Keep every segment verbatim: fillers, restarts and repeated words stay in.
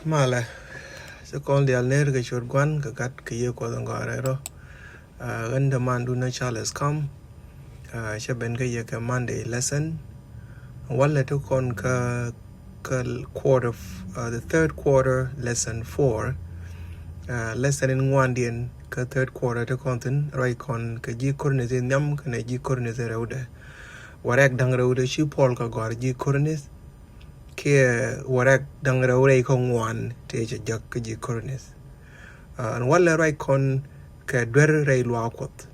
Malɛ, cɛ kɔn diaal ner kɛ ciöt Gua̱n kɛ Gat kɛ Yiëë Kuɔth in gɔaa rɛl rɔ. Ɣän dämandun ɛ Charles Kam. Cɛ ben kä yɛ kɛ Monday lesson. Walɛ ti kɔn kä, kä quarter, the third quarter, lesson four. Lesson in ŋuandiɛn kä third quarter ti kɔn thi̱n, ruac kɔn kɛ ji̱ Korinth in nhiam kɛnɛ ji̱ Korinth in rɛwdɛ. Wä rɛk da̱ŋ rɛwdɛ ci Puɔl kɛ gɔ̱a̱r ji̱ Korinth, kiɛ wä rɛk da̱ŋ rɛw rɛy kä ŋuan tëë cɛ jek kä ji̱ Korinth. Ɛn walɛ ruac kɔn kɛ duer rɛy luaak Kuɔth.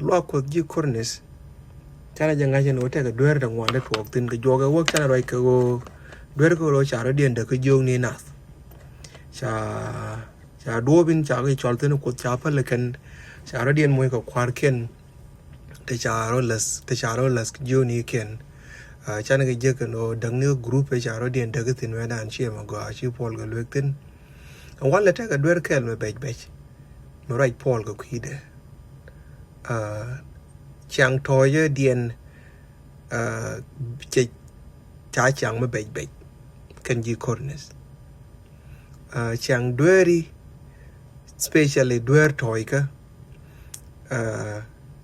Luaak Kuɔth ji̱ Korinth, canɛ jɛ ŋa̱c ɛn ɣöö tekɛ duer ti ŋuan ti tuɔɔk thi̱n kɛ juɔk ɛ wä canɛ ruac kɛ ɣöö duer kɛ ɣöö ca rɔ̱diɛn däk kä jiökni nath. Ca, ca duɔ̱ɔ̱p in ca kɛ cɔl thi̱n Kuoth ca päl kɛn, ca rɔ̱diɛn moc kɛ kua̱rkiɛn. Te ca rɔ läth, te ca rɔ läth jiöknikiɛn. Canɛ kɛ jek ɛn ɣöö däkni kä group ɛ ca rɔ̱diɛn däk kä thi̱n wɛdan ciɛ mɛ gɔaa ci Puɔl kɛ luek thi̱n. Ɛn walɛ tekɛ duer kɛl mɛ bɛc bɛc mɛ ruac Puɔl kɛ kui̱dɛ. Ciaŋ tɔ̱ɔ̱cädiɛn cɛ ca ciaŋ mɛ bɛc bɛc kɛn ji̱ Korinth. Ciaŋ dueeri, especially dueer tɔ̱ɔ̱cä,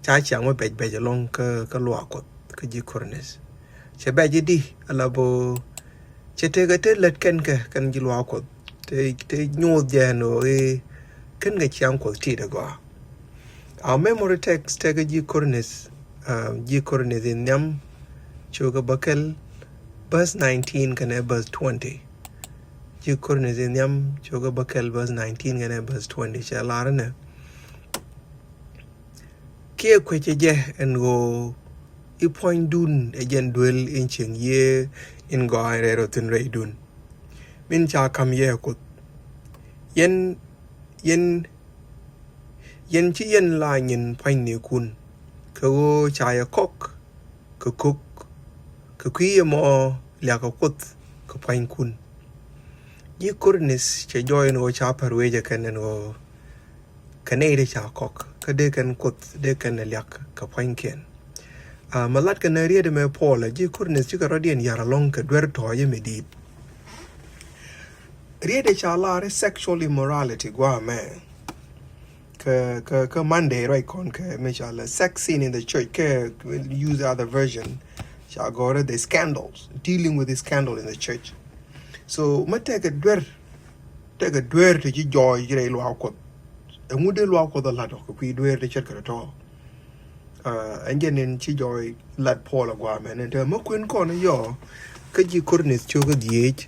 ca ciaŋ mɛ bɛc bɛc ɛlɔ̱ŋ kä, kä luaak Kuɔth kä ji̱ Korinth. Cɛ bɛc i̱di ala bä cɛ tekɛ te lät kɛn kɛ kɛn ji̱ luaak Kuɔth. Te, te nyuuth jɛ ɛn ɣöö i̱ kɛn kɛ ciaŋ Kuɔth ti̱i̱t ɛ gɔaa. Our memory text tekɛ ji̱ Korinth, ji̱ Korinth in nhiam, cio̱kä bäkɛl, verse nineteen kɛnɛ verse twenty. Ji̱ Korinth in nhiam, cio̱kä bäkɛl, verse nineteen kɛnɛ verse twenty cɛ lar inɛ. Kiɛ kuecɛ jɛ ɛn ɣöö i̱ puɔ̱nydun ɛ jɛn duel in cieŋ Yiëë in gɔaa in rɛl rɔ thi̱n rɛydun, min ca ka̱m yɛ Kuoth. Yɛn, yɛn, yɛn ci yɛn la nyin pua̱nynikun, kɛ ɣöö ca yɛ kɔk kɛ kök, kɛ kui̱ ɛmɔ liak kɛ Kuoth kɛ pua̱nykun. Ji̱ Korinth cɛ jɔɔc ɛn ɣöö ca pär wecɛ kɛn ɛn ɣöö kɛ nɛy ti ca kɔk, kä dee kɛn Kuoth, dee kɛn ɛ liak kɛ pua̱nykiɛn. Mɛ lat kɛn ɛ riet ɛmɛ Puɔl ɛ ji̱ Korinth cikɛ rɔ̱diɛn ya̱r ɛlɔ̱ŋ kɛ duer tɔ̱ɔ̱cä mi di̱i̱t. Riet ɛ ca lar i̱ sexual immorality gua̱a̱ mɛ. Kɛ, kɛ, kɛ Monday ruac kɔn kɛ mi ca la sex sin in the church, kɛ use other version ca gɔ̱r i̱ the scandals, dealing with the scandal in the church. So mɛ tekɛ duer, tekɛ duer ti ci jɔɔc rɛy luaak Kuɔth. Ɛŋu dee luaak Kuɔth ɛ la̱t ɔ kɛ kui̱ duer ti ce̱tkɛ tɔ̱tɔ̱? Ɛn jɛn in ci jɔɔc lat Puɔl ɛ gua̱a̱ mɛn in te mɛ kuën kɔn yɔ kä ji̱ Korinth cio̱kä dhieec.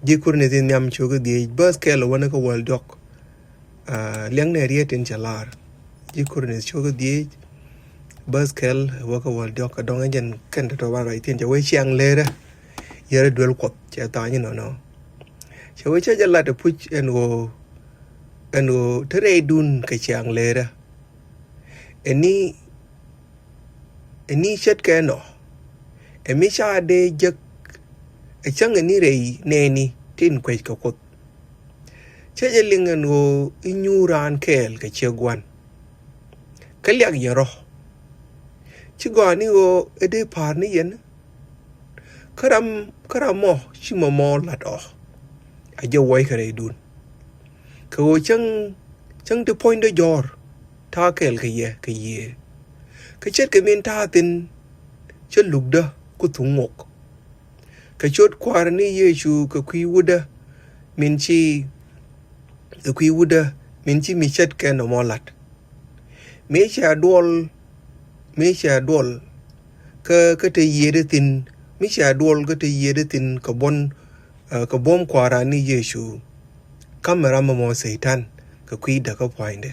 Ji̱ Korinth in nhiam cio̱kä dhieec, verse kɛl ɛ wä ni kä wäl diɔ̱k. Liɛŋnɛ riet in cɛ lar. Ji̱ Korinth cio̱kä dhieec, verse kɛl ɛ wä kä wäl diɔ̱k, kɛ dɔ̱ŋ ɛn jɛn kɛn tɔ̱tɔ̱ ban ruac thi̱n cɛ wee ciaŋ leerä. Yɛrɛ duel Kuɔth cɛ tha̱a̱ŋ inɔnɔ. Cɛ wee cä jɛ lat ɛ puc ɛn ɣöö, ɛn ɣöö te rɛydun kɛ ciaŋ leerä. Ɛni, ɛni ce̱tkɛ nɔ ɛ mi ca dee jek ɛ cäŋ ɛni rɛy nɛɛni tin kuec kɛ Kuoth. Cä jɛ liŋ ɛn ɣöö i̱ nyuur raan kɛɛl kɛ ciek Gua̱n. Kä liak yɛ rɔ. Ci gɔaa ni ɣöö ɛ dee pa̱a̱r ni yɛn. Kä ram, kä ram mɔ ci mɔ mɔ lat ɔ. A jɛ wuɔc kɛ rɛydun. Kɛ ɣöö cäŋ, cäŋ ti puɔ̱nydä jɔ̱ɔ̱r ta̱a̱ kɛɛl kɛ yɛ kɛ Yiëë. Kä ce̱tkɛ min ta̱a̱ thi̱n cä lukdä ku thuŋ ŋok. Kɛ ciöt Kua̱r ni Yecu kɛ kui̱ wutdä min ci, kɛ kui̱ wutdä min ci mi ce̱tkɛ nɔmɔ la̱t. Mi cɛ duɔl, mi cɛ duɔl kä, kä te yiëëdä thi̱n, mi cɛ duɔl kä te yiëëdä thi̱n kɛ buɔ̱n, kɛ buɔ̱m Kua̱ran ni Yecu. Ka̱mɛ ram ɛmɔ Cɛy-tan kɛ kui̱dɛ kä pua̱nydɛ.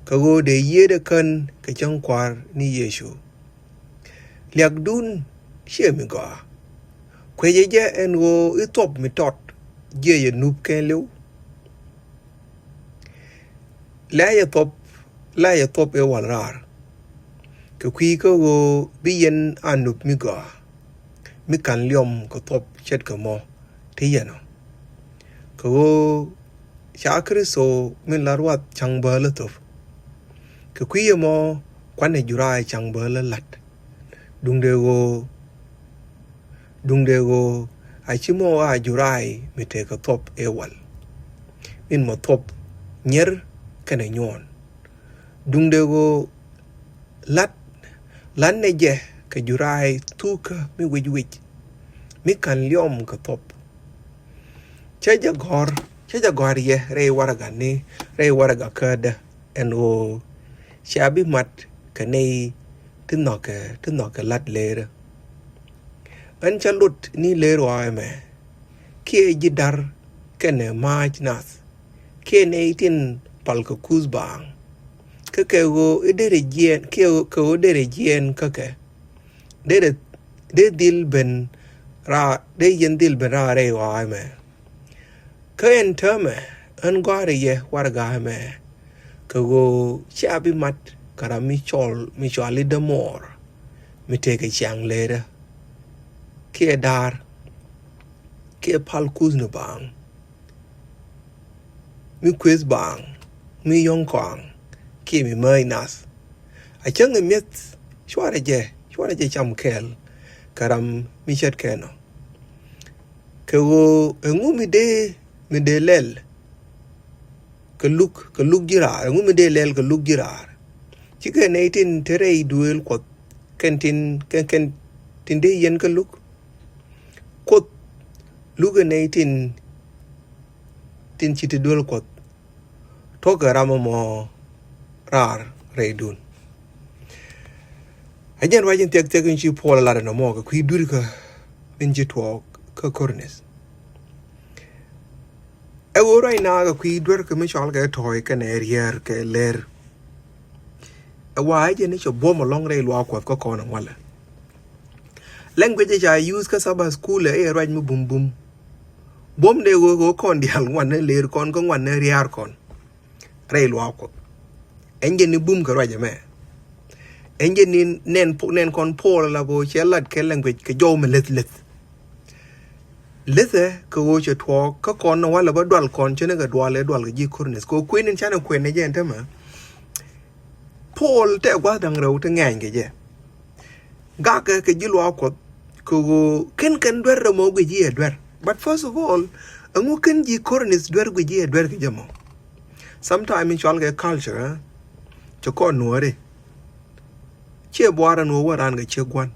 Kɛ ɣöö dee yiëëdɛ kän kɛ cäŋ Kua̱r ni Yecu. Liakdun ciɛ mi gɔaa. Kuecɛ jɛ ɛn ɣöö i̱ thuɔp mi tɔt jiɛcɛ nup kɛɛliw. Lɛyɛ thuɔp, lɛyɛ thuɔp ëë wal raar. Kɛ kui̱ kä ɣöö bi yɛn a nup mi gɔaa mi ka̱n liɔm kɛ thuɔp ce̱tkɛ mɔ ti yɛn ɔ. Kɛ ɣöö ca Kritho min la ruath ca̱ŋ bäälä thöp. Kɛ kui̱ ɛmɔ kuanɛ juraay ca̱ŋ bäälä la̱t. Duundɛ ɣöö, duundɛ ɣöö a ci mɔ a juray mi tekɛ thuɔp ëë wal. Min mɔ thuɔp nyier kɛnɛ nyuɔn. Duŋdɛ ɣöö lat, lat nɛ jɛ kɛ juray thukä mi wic wic mi kan liɔm kɛ thuɔp. Cä jɛ gɔ̱r, cä jɛ gɔ̱r yɛ rɛy warɛga ni, rɛy warɛga kädä ɛn ɣöö cia bi mat kɛ nɛy ti nhɔkɛ, ti nhɔkɛ lat leerä. Ɣän cä lut ni leer ɣɔaa ɛmɛ kiɛ ji̱ da̱r kɛnɛ ma̱a̱c nath kiɛ nɛy tin pal kɛ kuth baaŋ. Kä kɛ ɣöö i̱ derɛ jiɛɛn, kiɛ kɛ ɣöö derɛ jiɛɛn kä kɛ. Derɛ, dee dhil ben raar, dee yɛn dhil ben raar rɛy ɣɔaa ɛmɛ. Kä ɛn täämɛ ɣän gɔ̱a̱rä yɛ warɛga ɛmɛ kɛ ɣöö cia bi mat kɛ ram mi cɔl, mi cɔal i̱ dämuɔɔr mi tekɛ ciaŋ leerä kiɛ da̱r kiɛ pal kuthni baaŋ mi kueth baaŋ mi yɔ̱ŋ kɔaŋ kiɛ mi määc nath. A cäŋ ɛ mi̱eth cuarɛ jɛ, cuarɛ jɛ cam kɛɛl kɛ ram mi ce̱tkɛ nɔ. Kɛ ɣöö ɛŋu mi dee, mi dee lɛl kɛ luk, kɛ luk ji̱ raar, ɛŋu mi dee lɛl kɛ luk ji̱ raar? Cikɛ nɛy tin te rɛy duëël Kuɔth kɛn tin, kɛn, kɛn tin dee yɛn kä luk. Kuoth lukɛ nɛy tin, tin ci te duëël Kuɔth. Tuɔkɛ ram ɛmɔ raar rɛydun. A jɛn ruac in thiɛk thiɛk in ci Puɔl ɛ lat ɛn ɛmɔ kɛ kui̱ dui̱rkä min ci tuɔɔk kä Korinth. Ɛ ɣöö ruac naath kɛ kui̱ duer kɛ mi cɔal kɛ tɔ̱ɔ̱c kɛnɛ riɛɛr kɛ leer. Ɛ wa ɛ jɛn i̱ cɛ buɔ̱m ɛlɔ̱ŋ rɛy luaak Kuɔth kä kɔn ɛŋualɛ. Language ca use kä Sabbath school ɛ i̱ ɛ ruac mi bumbum. Buɔ̱m dee ɣöö ɣöö kɔn diaal ŋuan ni leer kɔn kä ŋuan ni riaar kɔn rɛy luaak Kuɔth. Ɛn jɛn ni bum kɛ ruac ɛmɛ. Ɛn jɛn ni nɛn, nɛn kɔn Puɔl la bä cɛ lat kɛ language kɛ jɔw mi leth leth. Lethɛ kɛ ɣöö cɛ tuɔɔk kä kɔn ni walɛ bä dual kɔn cɛ ni kɛ dual ɛ dual kɛ ji̱ Korinth kɛ ɣöö kuën in canɛ kuën ni jɛ ɛn tämɛ. Puɔl tɛ gua̱th da̱ŋ rɛw ti ŋɛ̈ny kɛ jɛ. Gakɛ kɛ ji̱ luaak Kuɔth kɛ ɣöö ken kɛn duer rɛ mɔ guic i̱ ɛ duer. But first of all, ɛŋu ken ji̱ Korinth duer guic i̱ ɛ duer kɛ jɛ mɔ? Sometime in cɔal kɛ culture, eh? Cɛ kɔn nuɔ̱ɔ̱ri. Ciɛ buar ɛn ɣöö wä raan kɛ ciek gua̱n.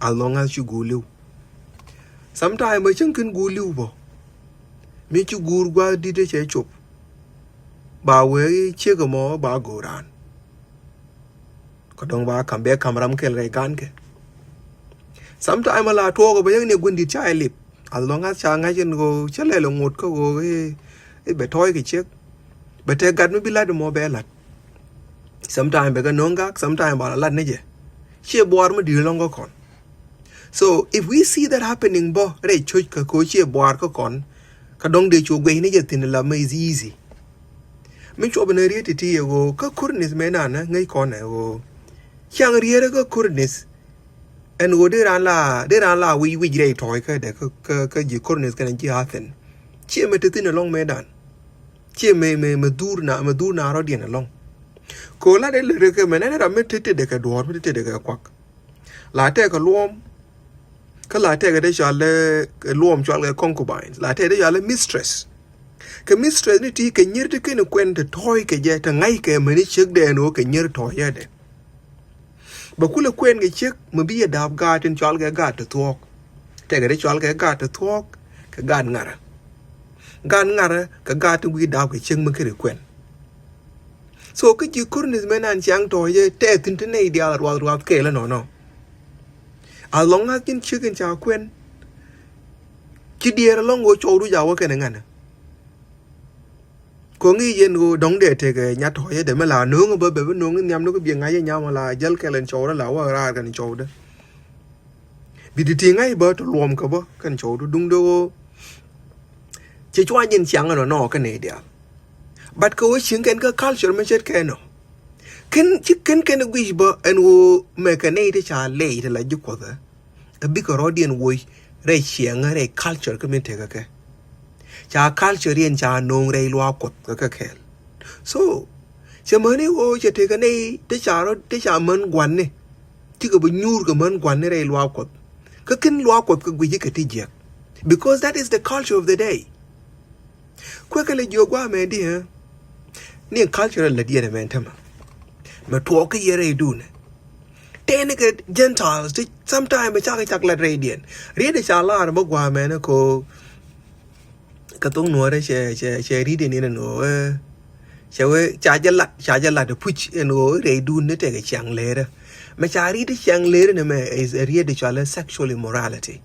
As long as ci guur li̱w. Sometime bä cäŋ ken guur li̱w bä. Mi ci guur gua̱a̱th di̱t cɛ cop. Ba wee ciek ɛmɔ ba go̱o̱r raan. Kä dɔ̱ŋ ba kam bɛ kam ram kɛl rɛy gankɛ. Sometime a la tuɔɔk bɛ yäŋ ni gua̱n di̱t ca ilip. As long as ca ŋa̱c in ɣöö cä lɛl ŋot kä ɣöö i̱ bɛ tɔ̱ɔ̱c kɛ ciek. Bɛ te gat mi bi lat mɔ bɛ lat. Sometime bɛ kɛ no̱o̱ŋ gak, sometime ba la lat ni jɛ. Ciɛ buar mi di̱t lɔ̱ŋ kä kɔn. So if we see that happening bä rɛy coc kä ko ciɛ buar kä kɔn. Kä dɔ̱ŋ dee cu guɛy ni jɛ thi̱n la mɛ is easy. Mi cuɔp ni riet ti̱ti̱ ɛ ɣöö kä Korinth mëë nanä ŋäc kɔn ɛ ɣöö ciaŋ riet kä Korinth. Ɛn ɣöö dee raan la, dee raan la wic wic rɛy tɔ̱ɔ̱c kä dɛ kä, kä, kä ji̱ Korinth kɛnɛ ji̱ Athen. Ciɛ mɛ te thi̱n ɛlɔ̱ŋ mëë dan. Ciɛ mɛ, mɛ, mɛ dhur na, mɛ dhur na rɔ̱diɛn ɛlɔ̱ŋ. Kɛ ɣöö la dee lät rɛ kɛ mɛ nɛn ram mi te te dee kɛ duɔ̱ɔ̱r, mi te te dee kɛ kuak. La tɛkɛ luɔm. Kä la tɛkɛ dee cɔal dee luɔm cɔal kɛ concubines. La tɛkɛ dee cɔal dee mistress. Kɛ mistress ni ti kɛ nyier ti kɛn kuɛn te tɔ̱ɔ̱c kɛ jɛ te ŋa̱ckɛ mɛni ciek dee ɛn ɣöö kɛ nyier tɔ̱ɔ̱c yɛ dee. Bɛ kulɛ kuɛn kɛ ciek mɛ bi yɛ da̱a̱p gaat tin cɔal kɛ gaat te thuɔ̱ɔ̱k. Tɛkɛ dee cɔal kɛ gaat te thuɔ̱ɔ̱k kɛ gaat ŋarä. Gaat ŋarä kɛ gaat ti gui̱i̱ da̱a̱p kɛ ciek mɛ kɛ ri kuɛn. So kä ji̱ Korinth mɛ nan ciaŋ tɔ̱ɔ̱c jɛ tɛth thi̱n ti nɛy diaal ruath ruath kɛɛl ɛnɔnɔ. As long as ji̱n ciek in ca kuɛn ci diɛɛr ɛlɔ̱ŋ ɣöö cɔwdu ca wä kɛnɛ ŋanä. Ko̱ŋ i̱ yɛn ɣöö dɔ̱ŋ dee tekɛ nyat tɔ̱ɔ̱c jɛ dee mi la no̱o̱ŋ bä bɛ bi no̱o̱ŋ in nhiam ni kä biɛ ŋa̱c jɛ nyam la jäl kɛl in cɔwdä la wä raar kɛn cɔwdä. Bi ti ti ŋa̱c bä tɔ luɔm kä bä kɛn cɔwdä duŋdɛ ɣöö ci cua ji̱n ciaŋ ɛnɔnɔ kä nɛy diaal. But kɛ ɣöö cieŋ kɛn kä culture mi ce̱tkɛ nɔ. Kɛn ci kɛn kɛn guic bä ɛn ɣöö mɛ kɛ nɛy ti ca lɛy ti la ji̱ Kuɔth ɛ. Ɛ bikɛ rɔ̱diɛn woc rɛy ciɛŋä rɛy culture kä min tekɛ kɛ. Ca culture yɛn ca no̱o̱ŋ rɛy luaak Kuɔth kɛ kɛ kɛɛl. So cɛ mäni ɣöö cɛ tekɛ nɛy ti ca rɔ̱ ti ca män gua̱ni. Cikɛ bi nyuur kɛ män gua̱ni rɛy luaak Kuɔth. Kä kin luaak Kuɔth kɛ guic kɛ ti jiɛk. Because that is the culture of the day. Kuɛ kɛ lɛ jiök guamɛ di, eh? Ni culture la diɛn mɛ tämɛ. Mɛ tuɔɔk kä yɛ rɛydun. Tɛn kɛ Gentiles ti sometime bɛ cak cak la rɛydiɛn. Riet ca lar bä guamɛ ni ko. Kä thok nuɔrɛ cɛ, cɛ, cɛ riet ni ni nuɔ, eh. Cɛ wee ca jɛ lat, ca jɛ lat puc ɛn ɣöö rɛydun ni tekɛ ciaŋ lerä. Mɛ ca riet ciaŋ lerä ni mɛ is a riet cɔalɛ sexual immorality.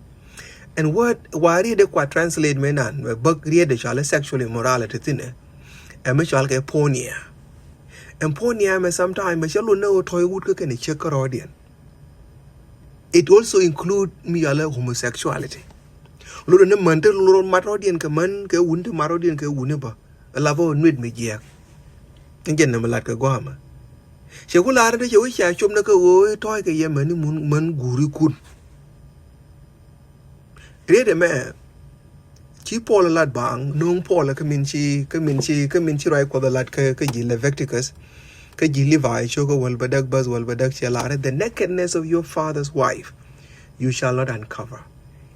And word, wa riet kua translate mɛ nan, mɛ bäk riet cɔalɛ sexual immorality thinɛ. Ɛ mɛ cɔal kɛ porneia. Ɛn porneia mɛ sometime mɛ cɛ lun ni ɣöö tɔy wut kä kɛn ciek kärɔɔdiɛn. It also include mi yalɛ homosexuality. Lotdɛ ni män ti lorot mat rɔɔdiɛn kɛ män kɛ wun ti mat rɔɔdiɛn kɛ wuni bä. La bä nuet mi jiɛk. Ni jɛn ni mi lat kɛ guamɛ. Cɛ ku lar ni cɛ wi̱c ca cop ni kɛ ɣöö tɔɔc kɛ yɛ män ni mun män guuri kun. Riet ɛmɛ ci Paul lat baŋ no̱o̱ŋ Paul kä min ci, kä min ci, kä min ci ruac Kuɔth lat kä, kä ji̱ Leviticus, kä ji̱ Levi cok kä wäl bädäk bäth wäl bädäk cɛ lar, "The nakedness of your father's wife you shall not uncover.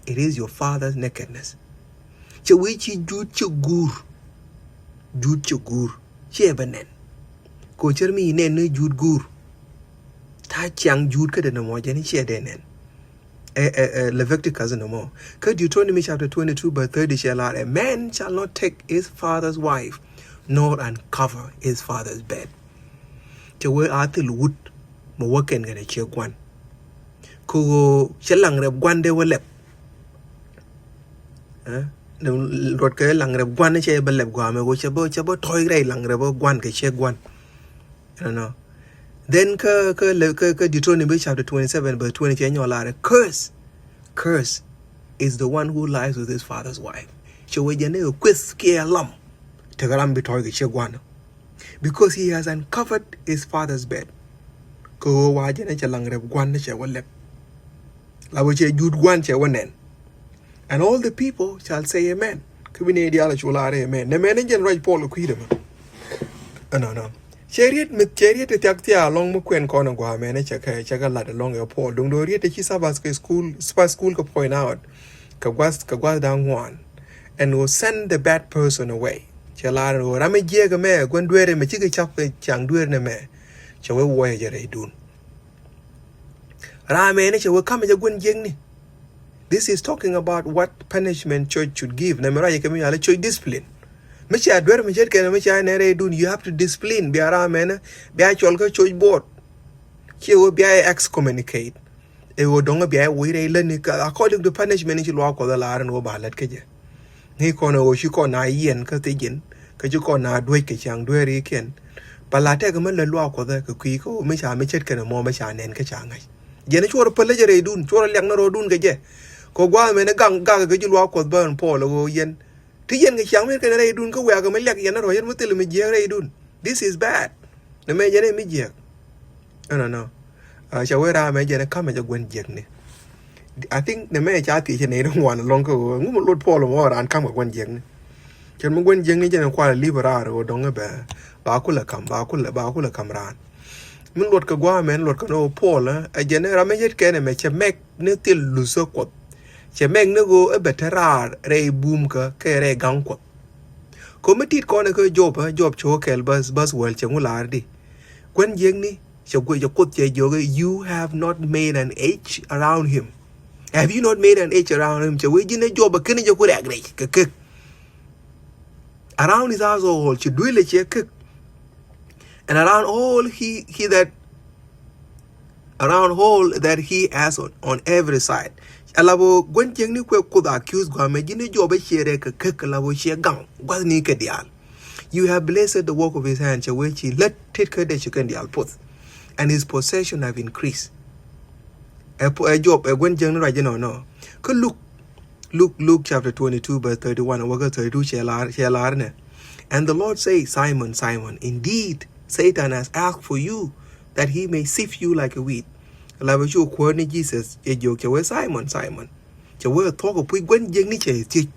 It is your father's nakedness." Cɛ wi̱i̱ ci juut ci guur. Juut ci guur. Ciɛ bɛ nɛn. Ko cär mi nɛn ni juut guur. Ta ciaŋ juut kä dee nɔmɔ jɛn ciɛ dee nɛn. Ɛ, ɛ, ɛ, Leviticus nɔmɔ. Kä Deuteronomy chapter twenty-two verse thirty cɛ lar, "A man shall not take his father's wife, nor uncover his father's bed." Cɛ wee a thil wut mɛ wä kɛn kɛn ɛ ciɛ guan. Kä ɣöö cɛ laŋ rɛp guan dee wä lɛp. Ɛ? Ni ruɔt kɛ laŋ rɛp guan cɛ bä lɛp guamɛ ɣöö cɛ bä, cɛ bä tɔ̱ɔ̱c rɛy laŋ rɛp guan kɛ ciɛ guan. You know. Then kä, kä, kä, kä Deuteronomy chapter twenty-seven verse twenty cɛ nyɔk lar, "Curse, curse is the one who lies with his father's wife." Cɛ wee jɛ ni kɛ kueth kiɛ lam. Tekɛ ram bi tɔ̱ɔ̱c kɛ ciɛ guan. Because he has uncovered his father's bed. Kä ɣöö wa jɛn cɛ laŋ rɛp guan cɛ wä lɛp. La wee cɛ juut guan cɛ wä nɛn. And all the people shall say, "Amen." Kä bi ni diaal cu lar, "Amen." Nɛ mɛn jɛn ruac Paul kui̱dɛ mɛ. Ɛnɔ nɔ. Cɛ riet mi, cɛ riet ti thiak thiaak lɔŋ mi kuɛn kɔn ɛ gua̱a̱ mɛn cɛ kɛ, cɛ kɛ lat lɔŋ ɛ Paul. Duŋ do riet ti ci Sabbath kɛ school, Sabbath school kɛ point out. Kɛ gua̱th, kɛ gua̱th da̱ŋ ŋuan. And will send the bad person away. Cɛ lar ɛn ɣöö ram mi jiɛɛk ɛmɛ, gua̱n dueer ɛmɛ cikɛ cap kɛ ca̱ŋ dueer nɛmɛ. Cɛ wee wuɔyɛ jɛ rɛydun. Ram ɛn cɛ wee ka̱m jɛ gua̱n jiäkni. This is talking about what punishment church should give. Nɛ mi ruac kɛ mi yal church discipline. Mi cia duer mi ce̱tkɛ mi cia nɛ rɛydun, you have to discipline. Bia ram ɛn bia cɔl kä church board. Ciɛ wee bia excommunicate. Ɛ ɣöö dɔ̱ŋ bia woc rɛy lätni kä according to punishment ci luaak Kuɔth lar ɛn ɣöö ba lät kä jɛ. Ŋi̱i̱c kɔn ɛ ɣöö ci kɔn na yiɛn kä thiec ji̱n, kä ci kɔn na duec kɛ ca̱ŋ dueerikiɛn. Ba la tɛk mi lät luaak Kuɔth kɛ kui̱ kä ɣöö mi ca mi ce̱tkɛn ɛmɔ mi ca nɛn kä ca ŋa̱c. Jɛn cuɔr päl lä jɛ rɛydun, cuɔr liak ni rɔɔdun kɛ jɛ. Kɛ gua̱a̱th mɛn gaŋ gak kɛ ji̱ luaak Kuɔth bä ɛn Paul ɛ ɣöö yɛn. Ti yɛn kɛ ciaŋ mi kɛn rɛydun kä wiak kɛ mi liak yɛn ni rɔ̱ yɛn mi thil mi jiääk rɛydun. This is bad. Nɛ mɛ jɛn ɛ mi jiääk. Ɛnɔ nɔ. Ca wee ram mɛ jɛn ɛ ka̱mɛ jɛ gua̱n jiäkni. I think nɛ mɛ ca thiec cɛ nɛy ri ŋuan ɛlɔ̱ŋ kä ɣöö ŋu mi luɔt Paul mɔ ran ka̱m kɛ gua̱n jiäkni. Cɛn mi gua̱n jiäkni jɛn ɛ kual ɛ li̱p raar ɣöö dɔ̱ŋ ɛ bɛ ba kulɛ ka̱m, ba kulɛ, ba kulɛ ka̱m raan. Mi luɔt kɛ gua̱a̱ mɛn luɔt kɛ ni ɣöö Paul ɛ jɛn ɛ ram mɛ yet kɛn ɛmɛ cɛ mɛk ni thil luthä Kuɔth. Cɛ mɛk ni ɣöö ɛ bɛ te raar rɛy bumkä kɛ rɛy ga̱ŋ Kuɔth. Ko̱ mi tit kɔn ɛ kä Job, ɛ Job cɛ wä kɛl bäth, bäth wäl cɛ ŋu lar di. Gua̱n jiäkni cɛ guic cɛ Kuoth cɛ jiök, "You have not made an edge around him." Have you not made an edge around him? Cɛ wee ji̱n ɛ Job ɛ keni jɛ ku rɛk rɛc kɛ kek. Around his household, ci duël ɛ cɛ kek. And around all he, he that around all that he has on, on every side. Ala bo gua̱n jiäkni kuɛ Kuoth accuse gua̱a̱ mɛ ji̱n ɛ Job ɛ ciɛ rɛk kɛ kek, ala bo ciɛ gaŋ gua̱thni kɛ diaal. You have blessed the work of his hand, cɛ wee ci lät tet kä dee ci kɛn diaal poth. And his possession have increased. Ɛ Job, ɛ gua̱n jiäkni ruac inɔnɔ. Kä Luke, Luke, Luke chapter twenty-two verse thirty-one, wä kä thirty-two cɛ lar, cɛ lar nɛ. And the Lord say, "Simon, Simon, indeed Satan has asked for you, that he may sift you like a wheat." La bɛ cu kuäär ni Jesus ɛ jiök cɛ wee, "Simon, Simon." Cɛ wee thuɔ̱k ɛ puc gua̱n jiäkni cɛ thiec.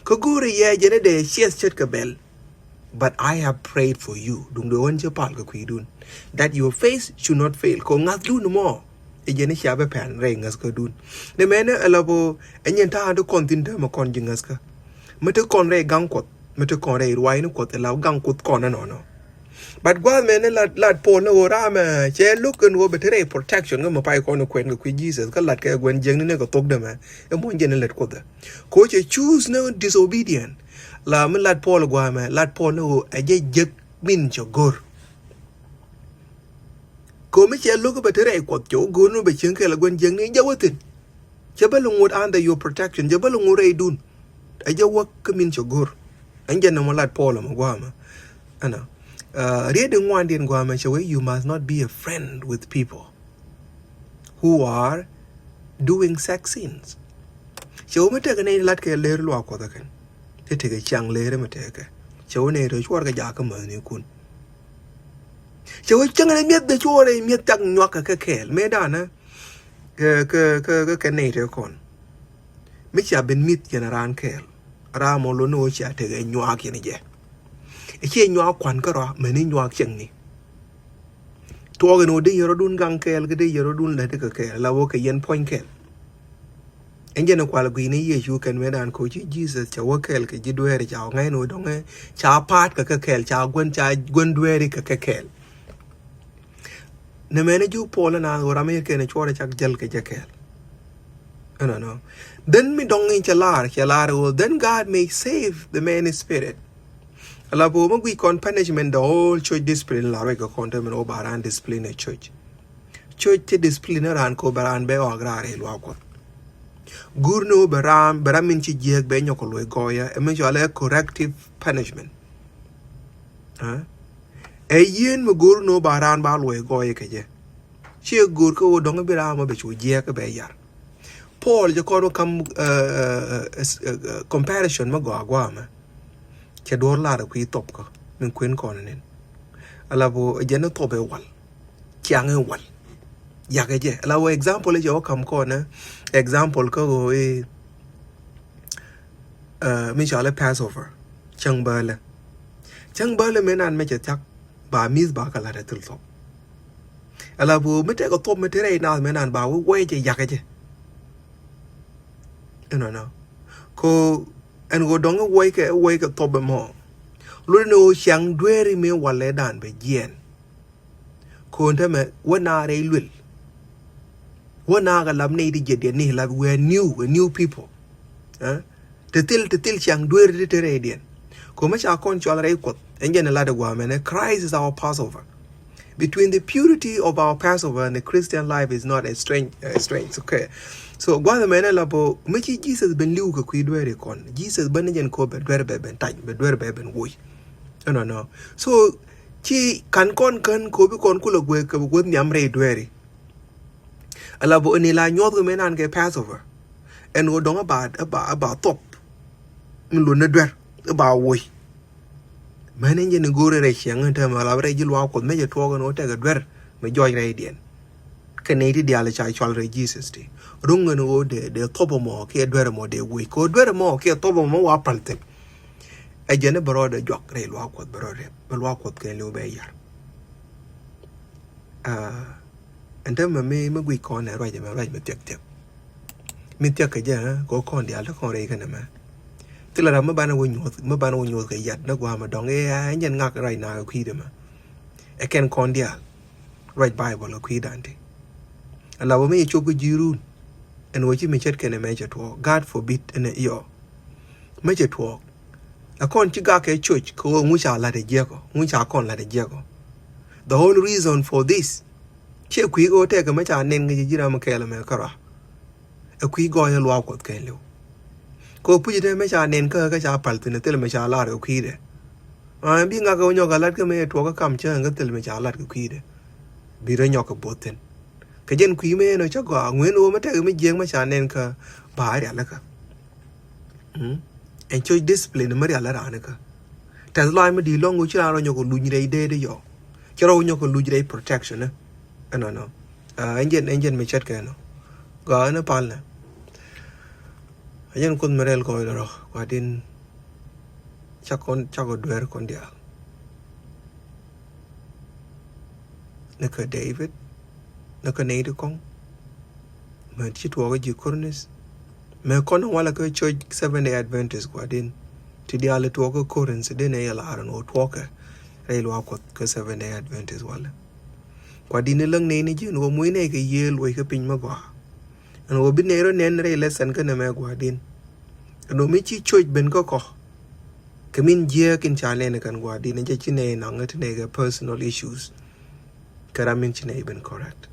Kä go̱o̱rɛ yɛ jɛn ɛ dee ciɛth ce̱tkɛ bɛl. But I have prayed for you. Duŋdɛ ɣän cä pal kɛ kui̱dun. That your faith should not fail. Kɛ ŋa̱thdun mɔ. Ɛ jɛn i̱ cia bɛ pɛn rɛy ŋäthkädun. Ni mɛnɛ ɛ la bä ɛ nyin ta̱a̱ ti kɔn thi̱n täämɛ kɔn ji̱ ŋäthkä. Mi ti kɔn rɛy gaŋ Kuɔth, mi ti kɔn rɛy ruaacni Kuɔth ɛ la gaŋ Kuoth kɔn ɛnɔnɔ. But gua̱a̱th mɛnɛ lat, lat Paul ni ɣöö raamɛ cɛ lo̱k kɛn ɣöö bɛ te rɛy protection kä mi pay kɔn kuɛn kɛ kui̱ Jesus kä lat kɛ guɛn jiäkni ni kɛ thok dämɛ. Ɛ muɔ̱ny jɛn ɛ lät Kuoth ɛ. Kɛ ɣöö cɛ choose ni disobedient. La mi lat Paul gua̱a̱mɛ, lat Paul ni ɣöö ɛ jɛ jek min cɛ go̱r. Komi cɛ lo̱k bɛ te rɛy Kuɔth cɛ wä go̱o̱r ni bɛ cieŋ kɛɛl a guɛn jiäkni jɛ wä thi̱n. Cɛ bä lɛ ŋot under your protection, cɛ bä lɛ ŋot rɛydun. Ɛ jɛ wä kä min cɛ go̱o̱r. Ɛn jɛ nɔmɔ lat Paul ɛmɛ gua̱a̱mɛ. Ɛnɔ. Uh, riet in ŋuandiɛn gua̱a̱mɛ cɛ wee, you must not be a friend with people who are doing sex sins. Cɛ wä mi tekɛ nɛy lat kɛ ler luaak Kuɔth ɛ kɛn. Ti tekɛ ciaŋ ler mi tekɛ. Cɛ wä nɛy rɛ cuɔr kɛ jakä mäthnikun. Cɛ wä cäŋ ni mi̱eth dee cuɔr rɛy mi̱eth cak nyuak kɛ kɛ kɛɛl. Mëë danɛ kɛ, kɛ, kɛ, kɛ, kɛ nɛy tëë kɔn. Mi cia ben mi̱th yɛn raan kɛɛl. Raan mɔ lo̱n ni wä cia tekɛ nyuak yɛn jɛ. Ɛ ciɛ nyuak kuan kärɔa, mɛni nyuak cäŋni. Tuɔɔk ɛn wä dee yɛn rɔ̱dun gaŋ kɛɛl, kɛ dee yɛn rɔ̱dun lät kɛ kɛɛl, la wä kɛ yɛn puɔ̱ny kɛɛl. Ɛn jɛn ɛ kual gui̱ni Yecu kɛn mëë dan koci Jesus ca wä kɛɛl kɛ ji̱ dueeri ca wä ŋa̱c ni wä dɔŋɛ ca pa̱a̱t kɛ kɛ kɛɛl, ca guän, ca guän dueeri kɛ kɛ kɛɛl. Nɛ mɛn ɛ ji̱ Paul ɛn a ɣöö ram yet kɛn ɛ cuɔrɛ cak jäl kɛ jɛ kɛɛl. Ɛnɔnɔ. Then mi dɔŋ in cɛ lar, cɛ lar ɣöö, then God may save the man's spirit. Ala bä mi guic kɔn punishment, the whole church discipline la ruac kɛ kɔn te min wä ba raan discipline ɛ church. Church ti discipline raan ko bɛ raan bɛ ɣɔak raan rɛy luaak Kuɔth. Gur ni wä bɛ raan, bɛ ram min ci jiääk bɛ nyɔk kɛ luɔc gɔɔyä, ɛ mi cɔal ɛ corrective punishment. Ɛ yien mi gur ni wä ba raan ba luɔc gɔɔyä kɛ jɛ. Ciɛ gur kä wä dɔŋ bi raan mɔ bɛ cu jiääk bɛ yar. Paul jɛ kɔn wä kam, uh, uh, uh, comparison mi gɔaa gua̱a̱mɛ. Cɛ duɔ̱ɔ̱r lar ɛ kui̱ thopkä min kuën kɔn nin. Ala bä jɛn ɛ thop ɛ wal. Ciaŋ ɛ wal. Yak ɛ jɛ. Ala bä example ɛ jɛ wä kam kɔn ɛ. Example kä ɣöö ɛ, uh, mi cɔal ɛ Passover. Cäŋ bälä. Cäŋ bälä mëë nan mɛ cɛ thiak. Ba mi̱th ba kɛ la̱t ɛ thil thop. Ala bä mi tɛk ɛ thop mi te rɛy naath mëë nan ba wä wä ɛ jɛ yak ɛ jɛ. Ɛnɔnɔ. Ko ɛn ɣöö dɔŋ ɛ wuɔckɛ, ɛ wuɔckɛ thop ɛmɔ. Lotdɛ ni ɣöö ciaŋ dueeri mëë walɛ dan bɛ jiɛɛn. Ko ɛn tämɛ wä naar rɛy luel. Wä naar kɛ lap nɛy ti jiɛtdiɛn ni lap, we are new, a new people. Ɛ? Te thil, te thil ciaŋ dueeri ti te rɛydiɛn. Ko mɛ ca kɔn cual rɛy Kuɔth. Ɛn jɛn ɛ lat ɛ gua̱a̱mɛn ɛ Christ is our Passover. Between the purity of our Passover and the Christian life is not a strange, a strange. Okay. So gua̱th mɛn ɛ la bä mi ci Jesus ben li̱w kɛ kui̱ dueeri kɔn. Jesus ben ni jɛn ko bɛ duer bɛ ben tac, bɛ duer bɛ ben woc. Ɛnɔnɔ. So ci kan kɔn kän ko bi kɔn kulɛ guɛ kɛ bi guäth nhiam rɛy dueeri. Ala bä ni la nyuɔth kɛ mɛn an kɛ Passover. Ɛn ɣöö dɔŋ ɛ ba, ɛ ba, ɛ ba thop. Mi luɔt ni duer ɛ ba woc. Mɛn in jɛ ni go̱o̱r in rɛy ciɛŋ in täämɛ la bi rɛy ji̱ luaak Kuɔth mɛ jɛ tuɔɔk in wä tɛk ɛ duer mi jɔɔc rɛydiɛn. Kɛ nɛy ti diaal ca cual rɛy Jesus ti. Ruŋ in wä dee, dee thop ɛmɔ kiɛ duer ɛmɔ dee woc. Kɛ wä duer ɛmɔ kiɛ thop ɛmɔ wa päl thi̱n. Ɛ jɛn i̱ bɛ rɔɔdɛ juak rɛy luaak Kuɔth bɛ rɔɔdɛ, bɛ luaak Kuɔth kɛn liw bɛ yar. Ah, ɛn täämɛ mi, mi guic kɔn ɛ ruac ɛmɛ, ruac mi thiɛk thiɛk. Mi thiɛk kɛ jɛ, ɛ, kɛ kɔn diaal ti kɔn rɛy kɛn ɛmɛ. Thilɛ ram mi banɛ wä nyuɔth, mi banɛ wä nyuɔth kɛ yat ni gua̱a̱mɛ dɔŋ, ɛ, ɛ, ɛn jɛn ŋak ruac na kɛ kui̱dɛ mɛ. Ɛ kɛn kɔn diaal. Ruac Baibol kɛ kui̱dan ti. Ala wä mi cɛ cop kä ji̱ run. Ɛn wä ci mi ce̱tkɛ ni mɛ cɛ tuɔɔk. God forbid, ɛn ɛ iɔ. Mɛ cɛ tuɔɔk. Ɛ kɔn ci gak kɛ coc kɛ ɣöö ŋu ca la̱t ɛ jiäkɔ, ŋu ca kɔn la̱t ɛ jiäkɔ. The whole reason for this, ciɛ kui̱ ɣöö tɛkɛ mɛ ca nɛn ŋäc ji̱ ram kɛɛl mɛ kärɔa. Ɛ kui̱ gɔɔyä luaak Kuɔth kɛɛliw. Kɛ ɣöö puc tɛ mɛ ca nɛn kä, kä ca päl thi̱n ɛ thil mɛ ca lar kɛ kui̱dɛ. Ɛ bi ŋak kɛ wä nyɔk kɛ la̱t kä mɛ tuɔɔk kä kam cäŋ kä thil mɛ ca lar kɛ kui̱dɛ. Bi rɔ nyɔk kɛ bo̱th thi̱n. Kɛ jɛn kui̱ mɛ ɛn ɔ cä gɔaa ŋuën ɣöö mɛ tɛkɛ mɛ jiäk mɛ ca nɛn kä ba rialikä. Mm. Ɛn cɔc discipline mi rial raan kä. Tɛth lɔaac mi di̱i̱t lɔ̱ŋ ɣöö ci raan rɔ nyɔk kɛ luny rɛy deet yɔ. Ci rɔ nyɔk kɛ luny rɛy protection, ɛ. Ɛnɔnɔ. Ah, ɛn jɛn, ɛn jɛn mi ce̱tkɛ ɛnɔ. Gɔaa ɛn pal nɛ. Ɛ jɛn Kuoth mi rɛl kɔc lɔ rɔ. Gua̱di̱n cak kɔn, cak kɔ dueer kɔn diaal. Ni kä David, ni kä nɛy ti kɔ̱ŋ, Mɛ ci tuɔɔkä ji̱ Korinth. Mɛ kɔn walɛ kä church Seventh Day Adventist Gua̱di̱n. Ti diaal tuɔɔkä Korinth den ɛ yɛ la̱r ɛn ɣöö tuɔɔkɛ rɛy luaak Kuɔth kä Seventh Day Adventist walɛ. Gua̱di̱n i̱ läŋ nɛy ni ji̱ ɛn ɣöö muc nɛy kɛ yiëë luɔc kä piny mi gɔaa. Ɛn ɣöö bi nɛy rɔ nɛn rɛy lesson kä nɛmɛ Gua̱di̱n. Ɛn ɣöö mi ci church ben kä kɔ kɛ min jiääk in ca nɛn kɛn Gua̱di̱n in cɛ ci nɛy naŋ ti nɛy kɛ personal issues. Kɛ ram min ci nɛy ben correct.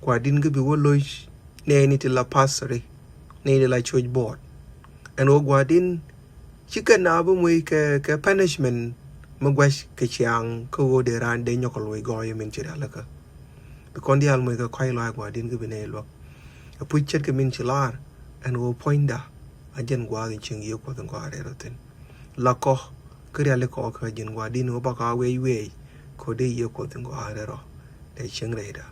Gua̱di̱n kä bi wä loc nɛy ni ti la pastori, nɛy ni la church board. Ɛn ɣöö Gua̱di̱n ci kɛ na bi muc kɛ, kɛ punishment mi gua̱c kɛ ciaŋ kä ɣöö dee raan dee nyɔk kɛ loc gɔɔyä min ci rialikä. Bi kɔn diaal muc kɛ kɔ̱a̱c lɔaac Gua̱di̱n kä bi nɛy luäk. Ɛ puc ce̱tkɛ min ci la̱r ɛn ɣöö puɔ̱nyda a jɛn gua̱a̱th in cieŋ Yiëë Kuɔth in gɔaa rɛl rɔ thi̱n. La kɔ kä riali kɔ kä ji̱n Gua̱di̱n ɣöö bakɔ a wec wec kɔ dee Yiëë Kuɔth in gɔaa rɛl rɔ. Dee cieŋ rɛyda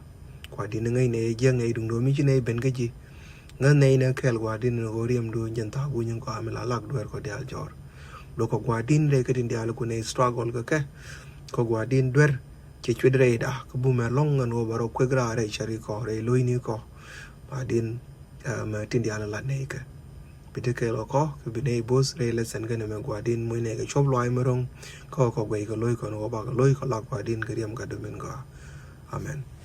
Gua̱di̱n ŋäc nɛy jiäk nɛy duŋdɛ mi ci nɛy ben kä ji̱. Ŋäth nɛy ni kɛɛl Gua̱di̱n in ɣöö riɛmdu jɛn thaak guny in gɔaa mi la lak dueer kɔ diaal jɔr. Lok kɔ Gua̱di̱n rɛy kä tin diaal ku nɛy struggle kä kɛ kɔ Gua̱di̱n duer. Cɛ cuet rɛyda kä bumɛ lɔ̱ŋ ɛn ɣöö bɛ rɔ kuek raar rɛy cäri kɔ rɛy lo̱cni kɔ. Gua̱di̱n mɛ tin diaal lat nɛy kɛ. Bi ti kɛɛl kɔ kɔ kɛ bi nɛy bo̱th rɛy lesson kä nɛmɛ Gua̱di̱n muc nɛy kɛ cuɔp luaac mi ro̱ŋ. Kä kɔ guɛc kɛ lo̱c kɔn ɣöö bakɔ lo̱c kɔ lak Gua̱di̱n kɛ riɛm kä domin gɔaa. Amen.